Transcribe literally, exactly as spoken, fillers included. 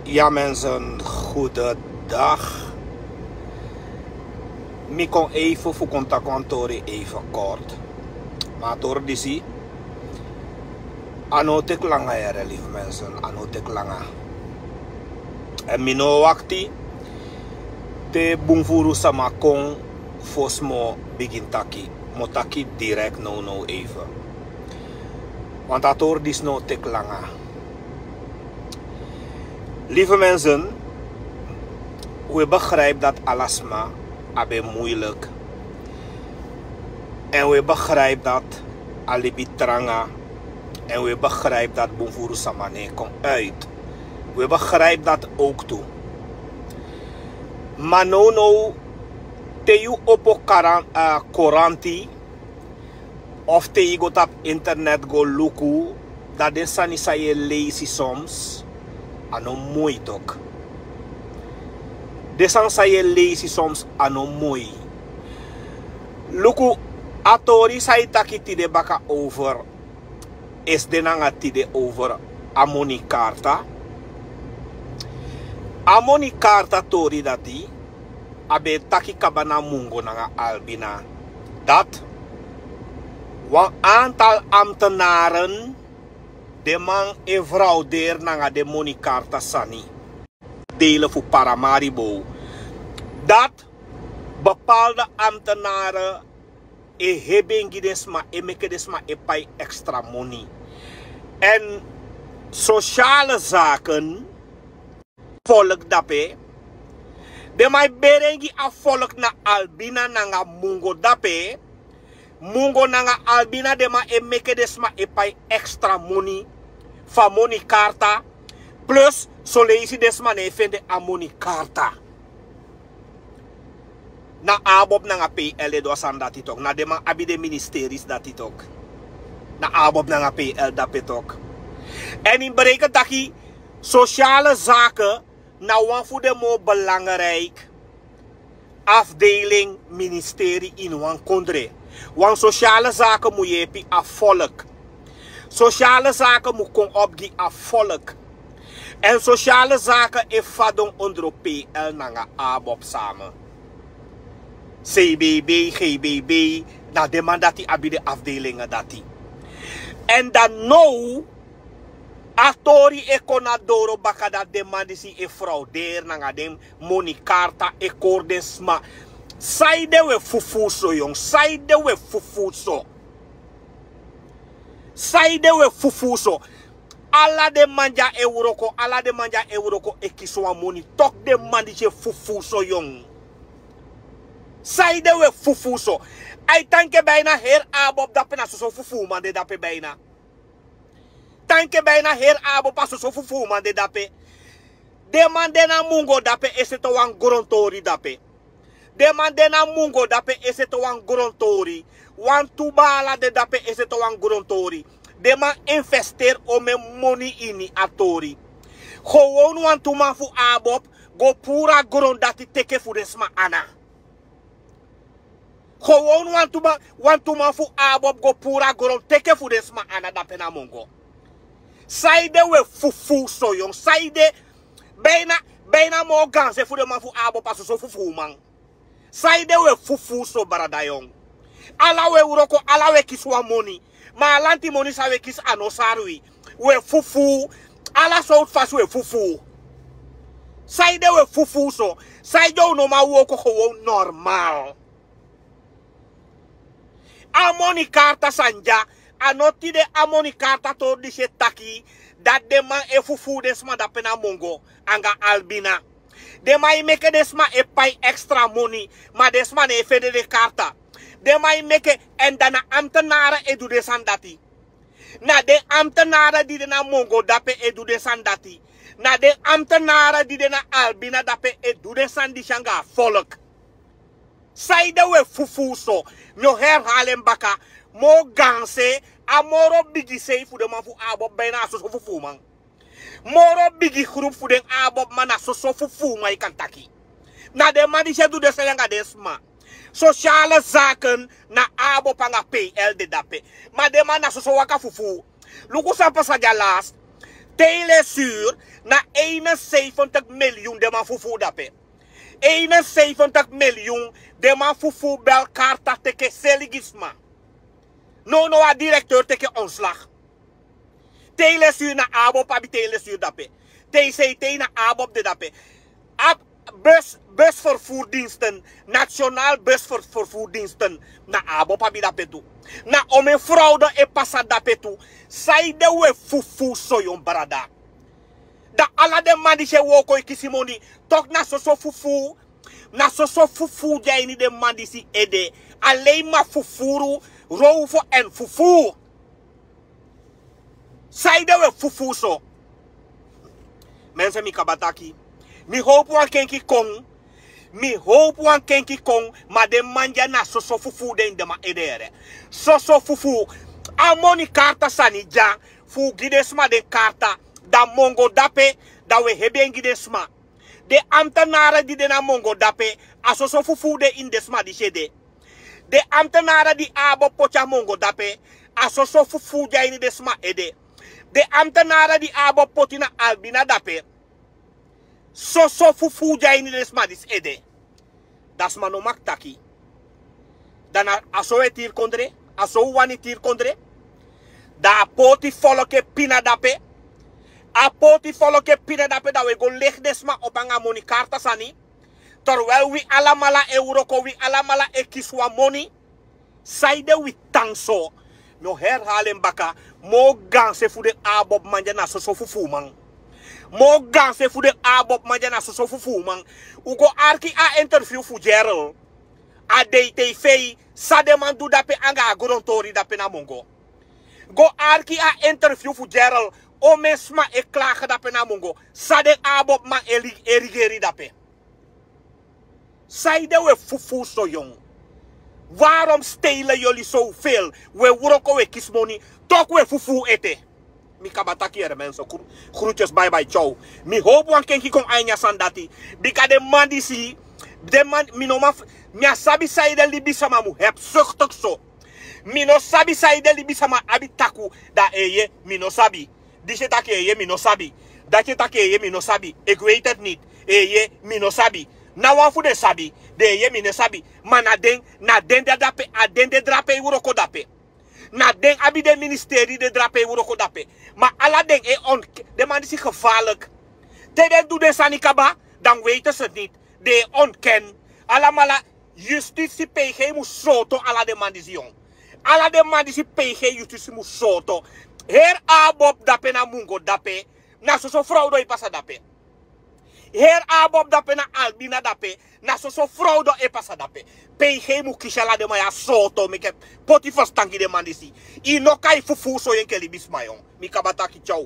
Ya mensen, goedendag. Mi kon even fu kon taki wan tori even kort. Ma a tori disi, a no o teki langa yere, lieve mensen, a no o teki langa. Èn mi no o wakti te bun furu sama kon fosi mi o bigin taki. Mi o taki direct nownow even. Want a tori disi no o teki langa. Lieve mensen, we begrijpen dat ala sma abi en moeilijk. En we begrijpen dat a libi tranga. En we begrijpen dat bun furu sama no e kon uit. We begrijpen dat ook toe. Ma nownow, te yu opo karan-, eh, koranti, of te yu go tapu internet go luku, dan den sani san yu e leisi soms, a no moi tok. Den sani san yu e leisi soms, a no moi. Luku, a tori san yu taki tide baka over esde nanga tide over a moni karta. A moni karta tori dati, a ben e taki kaba na Mungo nanga Albina. Dat wan aantal ambtenaren, den man e frauderi nanga den moni karta sani. Delen fu Paramaribo. Dat bepaalde ambtenaren e hebi en gi den sma, e meke den sma e pai extra moni. En sociale zaken, volk dape. Den man e beri en gi a volk na Albina nanga Mungo dape. Mungo nanga Albina, den man e meke den sma e pai extra moni fu a moni karta. Plus, son leisi den sma no e fende a moni karta. Na ABOP nanga PL e du a sani dati tok. Na den man abi den ministeris dati tok. Na ABOP nanga PL dape tok. En yu mus bedenken taki sociale zaken na wan fu den moo belangrijk afdeling, ministeri ini wan kondre. Want sociale zaken mus yepi a volk. Sociale zaken mus kon op gi a volk. En sociale zaken e fadon ondro PL nanga ABOP samen. CBB, GBB, na den man dati abi den afdelingen dati. En dan now, a tori e kon na doro baka dati den man disi e frauderi nanga den moni karta, e kori den sma. Saide we fufuu so, yon? Saide we fufuu so? Saide we fufuu so? Ala den man di e wroko, ala den man di e wroko e kisi wan moni. Toku den man disi e fufuu so, yon? Saide we fufuu so? Ai, tanke, bijna heri ABOP dape na soso fufuuman de dape bijna. Tanke, bijna heri ABOP, a soso fufuuman de dape. Den man de na Mungo dape e sete wan grontori dape. Den man de na Mungo dape e sete wan grontori. Wantu baala de dape e sete wan grontori. Den man investeri omeni moni ini a tori. Gewoon wantu man fu ABOP go puru a gron dati teke fu den sma ana. Gewoon wantu man, wantu man fu ABOP go puru a gron teke fu den sma ana dape na Mungo. Saide we fufuu so, yon? Saide, bijna, bijna moo gaanse fu den man fu ABOP a soso fufuuman? Saide we fufuu so, brada, yon? Ala we wroko, ala we kisi wan moni. Ma a lanti moni san we kisi a no sari wi. We fufuu. Ala sowtu fasi we fufuu. Saide we fufuu so? Saide un no man wooko gewoon normaal? A moni karta sani dya, a no tide a moni karta tori disi e taki dati den man e fufuu den sma dape na Mungo anga Albina. Den man e meke den sma e pai extra moni, ma den sma no e fende den karta. Den man e meke, en dan na ambtenaren e du den sani dati. Na den ambtenaren di de na Mungo dape e du den sani dati. Na den ambtenaren di de na Albina dape e du den sani disi anga a volk. Saide we fufuu so? Mi o herhaal en baka. Moo gaanse, a moro bigi sei fu den man fu ABOP bijna a soso fufuuman. Moro bigi grupu fu den ABOP-man na soso fufuuman, yu kan taki. Na den man disi e du den sani anga den sma. Sociale zaken na ABOP anga PL de dape. Ma den man na soso waka fufuu. Luku san pasa dya last. Te yu lesur, na einenseifentik miliyun den man fufuu dape. Einenseifentik miliyun den man fufuu bel karta teke seli gi sma. Nownow a direkteur teke ontslag. Te yu lesur na abob abi te yu lesur dape. Te yu sei te yu na abob de dape. Ab bus bus vervoerdinsten, national bus vervoerdinsten, na abob abi dape tu. Na omen fraude e pasa dape tu. Saide we fufuu soyon brada? Da ala den man disi e wooko e kisi moni. Tok na soso fufuu. Na soso fufuu de a ini den man disi ede. Aleima fufuru, rowfo èn fufuu. Saide we fufuu so? Mense, mi kaba taki. Mi howpu wan kenki kon. Mi howpu wan kenki kon. Ma den man dya na soso fufuu de ini den man ede yere. Soso fufuu. A moni karta sani dya fu gi den sma den karta. Da mongo dape. Da we hebi en gi den sma. Den amtenare di de na mongo dape. A soso fufuu de ini den sma disi ede. Den amtenare di abob poti a mongo dape. A soso fufuu de a ini den sma ede. Den amtenare di abob poti na albina dape. Soso fufuu de a ini den sma disi ede. Da sma no mag taki. Da na a so we tiri kondre. A so we wani tiri kondre. Da a poti foloke pina dape. A poti foloke pina dape da we go legi den sma opo anga moni karta sani. Terwel wi alamala e wroko, wi alamala e kisi wan moni. Saide wi tan so? Mi o herhali en baka. Moo gaanse fu den abob man dya na soso fufuu man. Moo gaanse fu den abob man dya na soso fufuu man. Un go arki a interview fu gerald. A dei tei fei san den man du dape anga a grontori dape na mongo. Go arki a interview fu gerald. Omen sma e klage dape na mongo san den abob man e rigeri dape. Saide we fufuu soyon? Warom steile yoli sofel? We wroko we kisi moni. Tok we fufuu ete. Mi kaba taki yere mense. Grutyes baibai tyow. Mi howpu wan kenki kon a ini a sani dati. Bika den man disi den man mi no man. Mi á sabi saide libisama mu hepsuktuk so. Mi no sabi saide libisama abi taku. Da eye mi no sabi. Disi e taki eye mi no sabi. Dati e taki eye mi no sabi. Ekweitet niti. Eye mi no sabi. Na wan fu den sabi. Den eye mi no sabi. Ma na den na den de drape a den de drape e wroko dape. Na den abi den ministeri de drape e wroko dape. Ma ala den e on den man disi gefalik. Te den du den sani kaba dan weite se niti. Den e onken. Alamala. Yustisi peigei mu sooto ala den man disi yon. Ala den man disi peigei yustisi mu sooto. Heri abob dape na mungo dape. Na soso frow don e pasa dape. Heri abob dape na albina dape. Na soso frow don e pasa dape. Peigei mu kisi ala den man ya sooto meke poti fasi tangi den man disi. I no kai fufuu so yu enke libisma yon. Mi kaba taki tyaw.